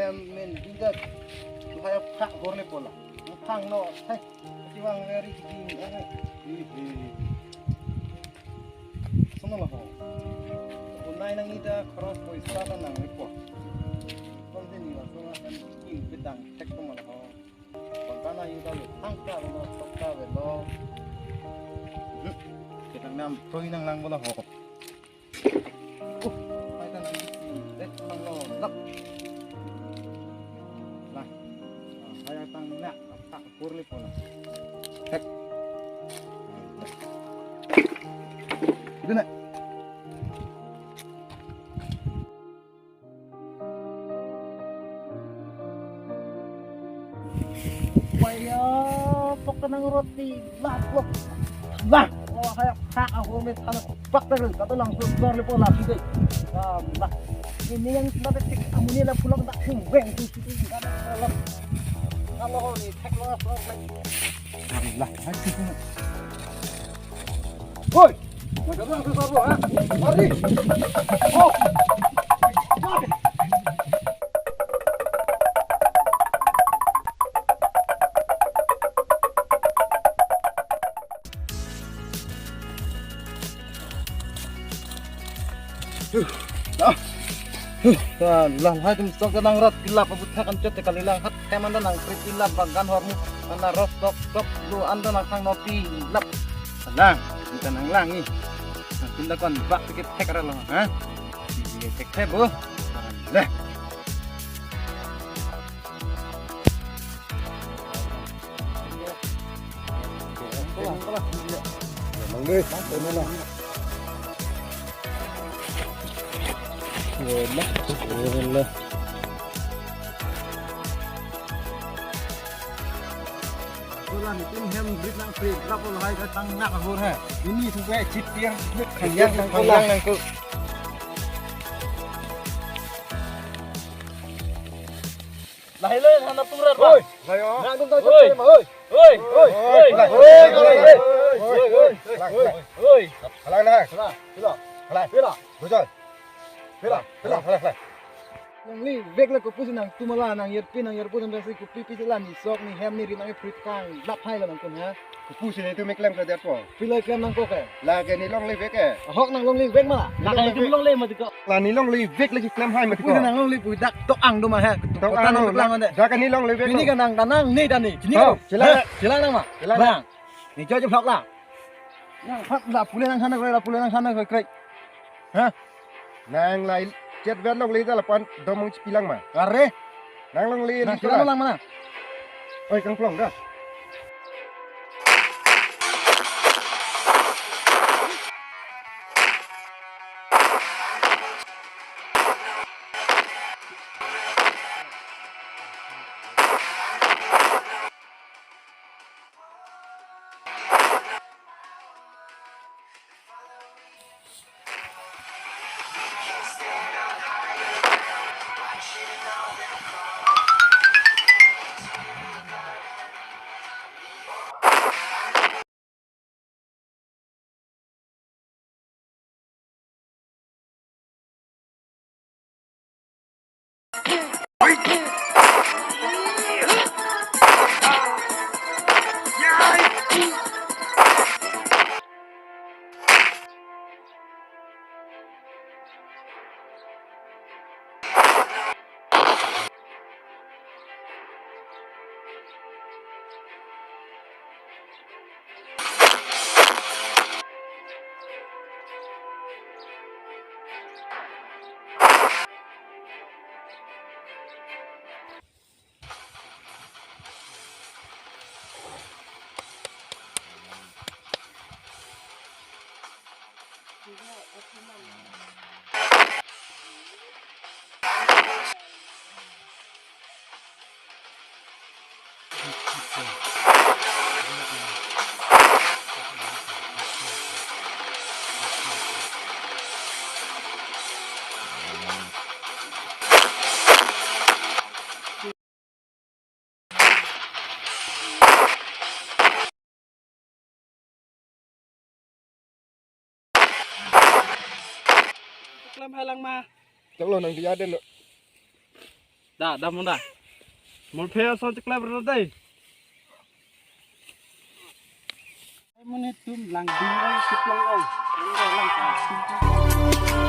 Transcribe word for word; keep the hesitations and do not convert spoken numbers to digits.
Em, men, injak, lahai phak hor le pola. Phang no, hai, kiwang very kiki, eh, eh. Sono lo ho. Unai nang ida cross poisa ta nang le po. Kom sini laso kan ki pedang thek ko ma lo ho. Bangkana yuda lo, thangka lo, thokka lo. Hmm. Kita nam proi nang lang bola ho. Uh, hai ta nang si, ret nang lo, lap. Lah. Ah, hai tang na, tak kurli pona. Hek. Itu na. Paya, pok kenang roti, lah, pok. Lah, oh, hai, tak, aku ambil tanah, pak, tak, kata langsung keluar lepo lah, gitu. Ah, lah. Ini yang sudah detik, amun ini lah pulang tak sing, weng, tuh, situ, nggak ada, kalau, kalau ini, tek lo, kalau, lah, hai, situ. Woi, macam mana susah, ha? Mari. Oh. Huh, dah. Huh, dah, lah, hai, tum sok kenang rat kilap, abu thak an chot kali lang hat, teman dah nang krit kilap, bagan hormu, mana ros tok tok, lu anda nang sang nopi lap. Lang, kita nang lang ni. Nang pindah kon bak sikit thek arah lo, ha? Iya, thek thek, bu. Leh. Mang deh, mang deh, mang. Wala, wala. Wala, ni tim hem brit nang pre, berapa lo hai ka tang nak ahur hai. Ini tu kayak cipir, khang yang nang khang yang nang ko. Lahai lo, hana pura, Pak. Oi, lahai, oh. Nang tum tahu. Oi. Cuma, oi. Oi, oi, oi, oi, oi, oi, oi, oi, oi, oi. Halang, halang. Halang, halang. Halang. Halang. Bujal. Halang, halang, halang. Longle vek la kopusi nangtum ala nang yerpi nang yerpo nang si kopi pisi la ni sok ni hem ni ri nang eprit kang lap hai la nangtum ha. Kopusi nelitum eklem ke dia po. Pilo eklem nangkok ke? La ke ne longle vek ke. Ahok nang longle vek ma. La ke nelitum longle mati ko. La ne longle vek lagi klem hai mati ko. Kopusi nang longle pu dak tok ang do ma ha. Tok ang do ma. Dak ke ne longle vek. Pini ke nang danang ne dani. Chini ko. Chelang. Chelang nang ma. Chelang. Bang. Ne jojo vlog la. Nang phat la pule nang sana koi la pule nang sana koi koi. Ha? Nang lai chet vet longle ta lapu-an domong chipi lang ma. Are. Nang longle nang ni chelang lang mana? Oi, kangplong dah. Klem hai lang ma. Chalo nang dia den lo. Da, da, mon da. Mon phe ason cheklap ra dei. Mon itum lang ding ong, sip long ong. Lang, lang, lang.